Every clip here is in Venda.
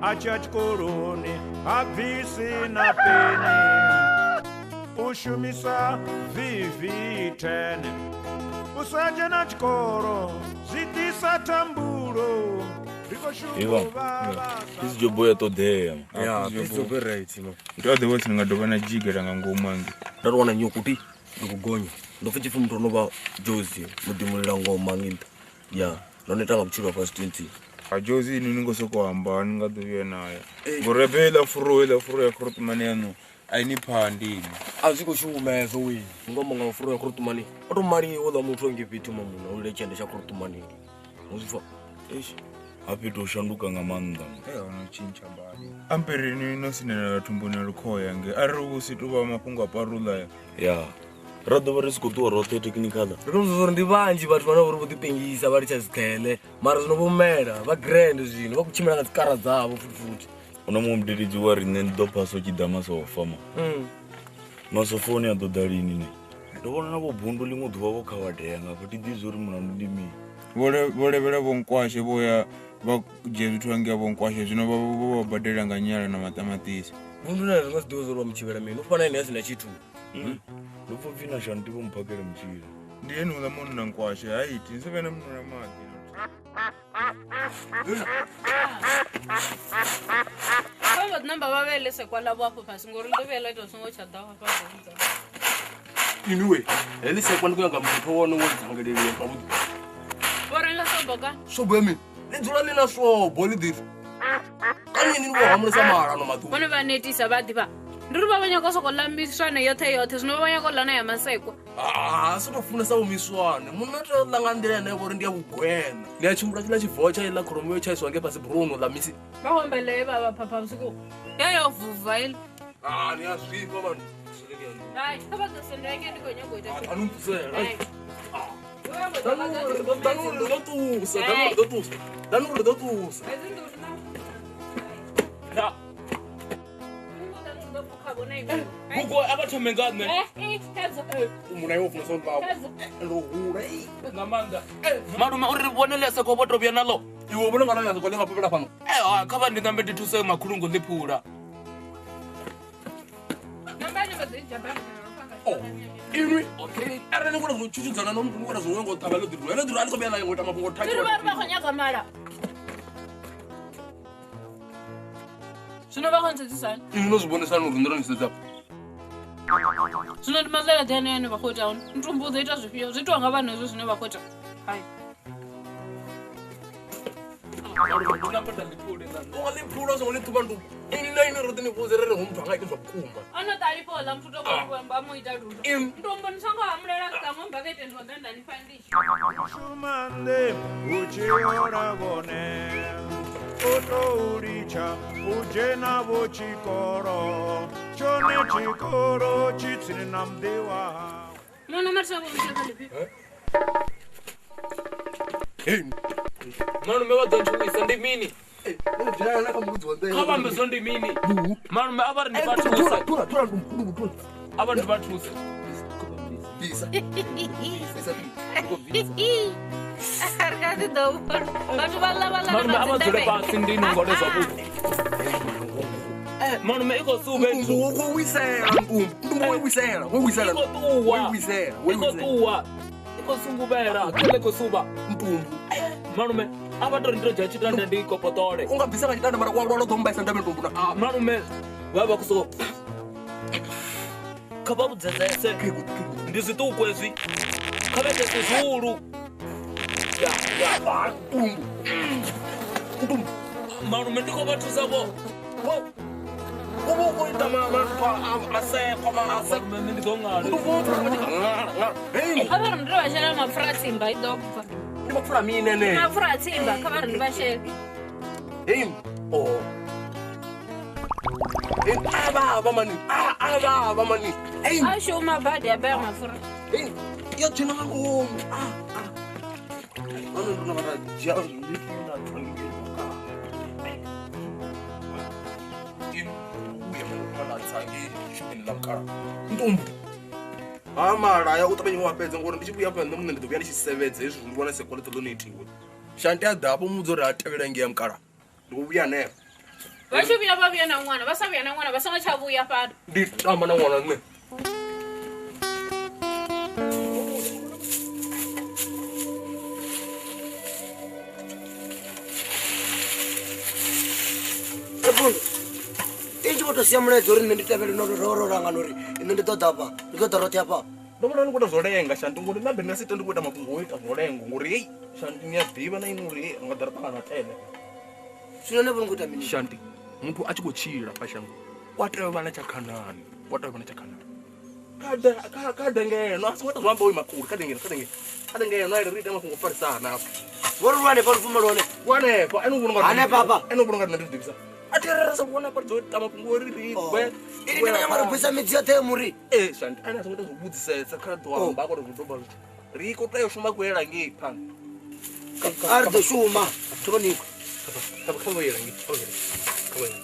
Acha tshikoloni ha bvisi na peni u shumisa VV10 u sa dzhena tshikolo zwi ḓisa thambulo. This job ya ṱoḓea. Ya, this job right no. Ndo a ḓivha nga dovha na dzhigela nga ngomu ange. Ndo wana nyukuti ndikugonya. Ndo pfa tshipfi muthu no vha Jozi mudimulela ngoma nginda. Ya, ndo neta nga vhutshilo hafha 20. A Jozi ini ni ngo soko amba ni nga ḓo vhuya nayo. Ngori bela furo ela furo ya Grootman yanu a ini phandi. A zwi khou shuma hezwo we. Ngoma nga furo ya Grootman. O to maliwa ḽa muthu nge fhethu mamuna u letshe tsha Grootman. Muzipfa. Eish. Hape to shanduka nga maanḓa. Ono tshintsha badi. Ampereni no sinela thumbuni lukhoya nge ari u si tuvha mafhungo a parula. Ya. Ra ḓo vha ri si khou ṱuwa roṱhe technical. Ri khou zwa uri ndi vhanzhi vhathu vhane vho ḓi pengisa vha litsha zikhele mara zwino vho mela vha grand zwino vha khou tshimbila nga dzikara dzavho futhi futhi. Una muṅwe mudededzi wa riṋe ndi ḓo phasa u tshi ḓa masofa ma. Masofa one a ḓo ḓa lini ne. Ndo vhona na vho bundu ḽiṅwe ḓuvha vho khavhadea nga afha thi ḓivhi zwa uri mulandu ndi mini. Vho levhela vho nkwashe vho ya vha dzhia zwithu hangei vho nkwashe zwino vha vho badela nga nyala na maṱamaṱisi. Bundu na ri nga si ḓivhe zwa uri vha mutshivhela mini u fana ene a si na tshithu. Ndo pfa pfi na shanti vho mphakela mutshila. Ndi ene uḽa munna nkwashe ha iti ni sa vhe na munna maḓi. Vha vho namba vha vhele sekwa ḽavho afho fhasi ngori ndo vhuya ḽa ita songo tsha ḓa hafha fhasi. Inwe heḽi sekwa ndi khou nyaga muthu wone wo dzangaleliwa zwavhuḓi. Vho renga sobo ka? Sobo ya mini? Ḽi dzula ḽi na sobo ḽi ḓifha. Kani ini ni vho hamulesa mala ano maḓuvha. Vhone vha netisa vha ḓifha. Ndi uri vha vha nyaga u sokou ḽa miswane yoṱhe yoṱhe zwino vha vha nyaga u ḽa na ya masekwa. Ah, si to funesa vho miswane. Munna tea u ḽa nga nḓila ine ya vha uri ndi ya vhugwena. Ndi a tshimbula tshiḽa tshivowo tsha iḽa kholomo yo tshaiswa ngei fhasi bruno ḽa misi. Vha khou amba ḽe vha vha phapha vhusiku. Ya yo vuva iḽi. Ah, ni a zwifha vhantu. Hai, kha vha ḓo sendela ngei ndi khou nyaga u ita. Ah, anu mpusela. Hai. Danu ri ḓo ṱusa, danu ri ḓo ṱusa. Danu ri ḓo ṱusa. Fhedzi ndi uri na. Na. Gugu a vha thome nga nṋe. Muna iwe funesa ḽavho. Ndo hula. Nga maanḓa. Malume uri ri vhone ḽi a soko vho to vhuya naḽo. Iwe vhona nga ḽa soko ḽi nga fhufhela fhano. Kha vha ndi nambe ndi thuse makhulu ngo ḽi phula. Inwi okay. Arali ni khou ita zwo tshuthudzana na muthu ni khou ita zwo ngo ṱavha ḽo ḓi rwa. Ḽo ḓi rwa a ni khou vhuya na ngo ita mafhungo Ndi uri vha ri vha khou nyaga mala. Zwino vha khou ntsedzisani? Inwi no zwi vhonisani uri nṋe ro ni sedza. Zwino ndi maḽela ḓe ane ane vha khou ita hone. Ntumbu u ḓo ita zwifhio? Zwi itiwa nga vhana hezwo zwine vha khou ita. Hai. U nga ḽi phula u songo ḽi ṱhuvha ntumbu. Inwi na inwi ro ḓi ni vhudza ri ri hoyu muthu a nga iti zwa vhukuma. Ono ṱalifha oḽa muthu to vha mu ita ludo. Ntumbu ni songo hamulela nga ngomu bakete ndi ḓa nda ni fha ndishi. Shumande u tshi hola vhone u tou litsha u dzhena vho tshikolo tshone tshikolo tshi tsini na muḓi wa hau. Mwana Marisa vho mutshila kha ḽifhio? Malume vha ḓo ntshumisa ndi mini? Kha vha ambe zwo ndi mini? Malume a vha ri ndi vha thuse. A vha ndi vha thuse. Ri kha ḓi ḓo vhona. Vhathu vha ḽa vha ḽa na Malume a vha dzule madzindebe. fhasi ndi nongole zwavhuḓi. Malume i khou suvha Ntumbu wo khou wisela ntumbu. Ntumbu wo wisela, wo wisela. I khou ṱuwa. Wo wisela, wo I khou wisela. ṱuwa. I khou sunguvhela, kha ḽi khou suvha. Ntumbu. Malume. A vha tori ndo dzhia tshitanda ndi kopotole. U nga bvisa nga tshitanda mara wa lwala ḓo mbaisa ndame ndombu na. Malume vha vha kuso. Kha vha vhudzedzese. Ndi zwiṱuku ezwi. Kha vha ite zwihulu. Ya ya. Ntumbu. Malume ndi khou vha thusa vho. Vho vho ita masekwa masekwa. Malume ndi ḓo ṅala. Ndi vho ṅala. Hey. Kha vha ri ndi vha shela mapfura a tsimba i ḓo bva. Ndi mapfura mini ene? Mapfura a tsimba kha vha ri ndi vha shele. Hey. Oh. Hey, aba mani. Aba mani. Hey. A shuma badi ya bea mapfura. Hey, yo dzhena nga ngomu. Ano ndo na vha dzhia ndi na tsangi. Ntumbu. Ha mara ya u ṱavhanya wa fhedza ngori ndi tshi vhuya fha nṋe muṋe ndi ḓo vhuya ndi tshi sevhedza hezwi ndi vhona se quality ḽo no itiwe. Shanti a ḓa hafho mudzi uri a tevhela ngei ya mukala. Ndi u vhuya hanefha. Vha tshi vhuya vha vhuya na ṅwana, vha sa vhuya na ṅwana vha songo tsha vhuya fhano. Ndi tamba na ṅwana nṋe. Inji vho to sia mulaedza uri nṋe ndi tevhele no ro langana uri nṋe ndi ḓo ḓa hafha, ndi ḓo ḓa roṱhe hafha. Ndo vhona ni khou ita zwo lenga Shanti ngori nṋe ndi nga si ite ndi khou ita mafhungo o ita zwo lenga ngori hei Shanti ni a ḓivha na inwi uri hei ri nga ḓa ra ṱangana tele. Zwino ne vho ni khou ita mini? Shanti muthu a tshi khou tshila fha shango wa tea u vha na tshakhanani, wa tea u vha na tshakhanani. Kha dengeno a songo ita zwo amba uyu makulu kha dengeno kha dengeno kha dengeno a ri ite mafhungo o farisana hafha. Vho ri lwanefha lupfumo lwone. Lwanefha ene u vhona unga hanefha hafha. Ene u vhona unga nṋe ndi zwi ḓivhisa. A thi ri sa vhona pa dzo ita mafhungo uri ri bwe. Ini ndi nyama ri bvisa midzi yoṱhe muri. Shanti ane a songo ita zwo vhudzisesa kha ḓo amba a kone u doba zwithu. Ri khou tea u shuma kuela ngei phanḓa. A ri ḓo shuma thomani. Kha vho yela ngei. Kha vho yela.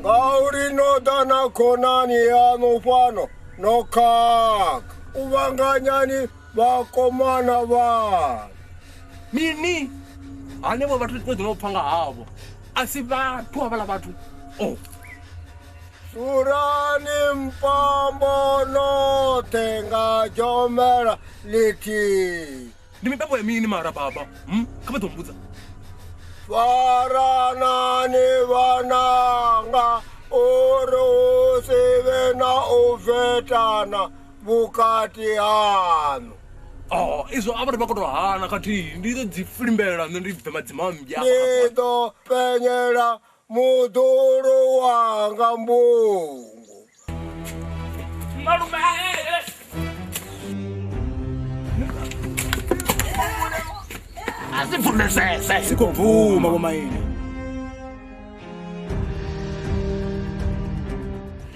Ngauri no ḓa na khonani yaṋu fhano no khakha u vhanganyani vhakomana vhaṋu. Mini? Hanevho vhathu ḓo no pfa nga havho. A si vhathu havhaḽa vhathu. Oh. Surani mpambo noṱhe nga dzhomela ḽithihi. Ndi mipambo ya mini mara baba? Kha vha ḓo mbudza. Faranani vhananga uri hu si vhe na u vetana vhukati haṋu. Oh, izwo a vha ri vha khou tou hana khathihi ndi ḓo dzi filimbela nṋe ndi bve madzima mmbi Ndi ḓo penyela muḓulu wanga mbungu. Malume a si bvumesese. Si khou bvuma vho maine.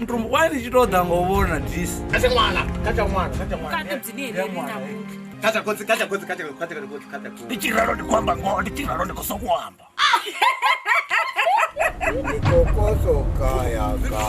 Ntumbu why ndi tshi tou ḓa ngo vhona disi? Kha ṅwana, kha ṅwana, kha ṅwana. Kha ḓi na muthu. Kha khotsi, kha khotsi, kha khotsi, kha khotsi. Ndi tshi ralo ndi khou amba ngoho, ndi tshi ralo ndi khou sokou amba. Mikokoso kaya ka.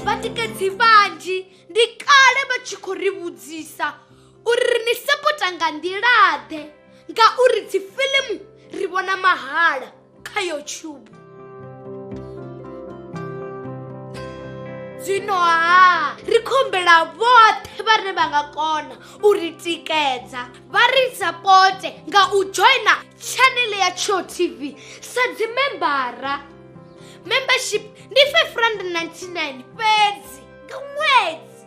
Vhatikedzi vhanzhi ndi kale vha tshi khou ri vhudzisa uri ri ni sapota nga nḓila-ḓe ngauri dzi fiḽimu ri vhona mahala kha YouTube. Zwino ha ri khou humbela vhoṱhe vhane vha nga kona u ri tikedza vha ri sapote nga u joina channel ya Tshiwo TV sa dzi membara. Membership ndi 599 fhedzi nga ṅwedzi.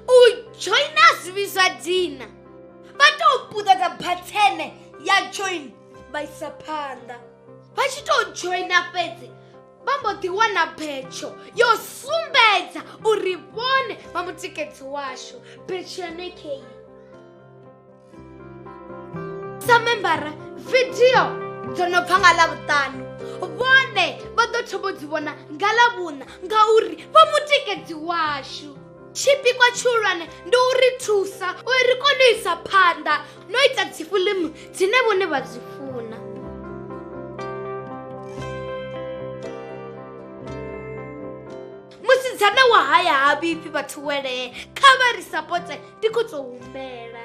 U joina zwi zwa dina vha tou puṱedza bathene ya join vha isa phanḓa. Vha tshi tou joina fhedzi vha mbo ḓi wana betsho yo sumbedza uri vhone vha mutikedzi washu. Betsho yone kei. Sa membara video dzo no bva nga Ḽavhuṱanu vhone vha ḓo thoma u dzi vhona nga Ḽavhuṋa ngauri vha mutikedzi washu. Tshipikwa tshihulwane ndi u ri thusa uri ri kone u isa phanḓa no ita dzi fiḽimu dzine vhone vha dzi funa. Musi Musidzana wa haya ha vhifhi vhathu welee, kha vha ri sapote, ndi khou tou humbela.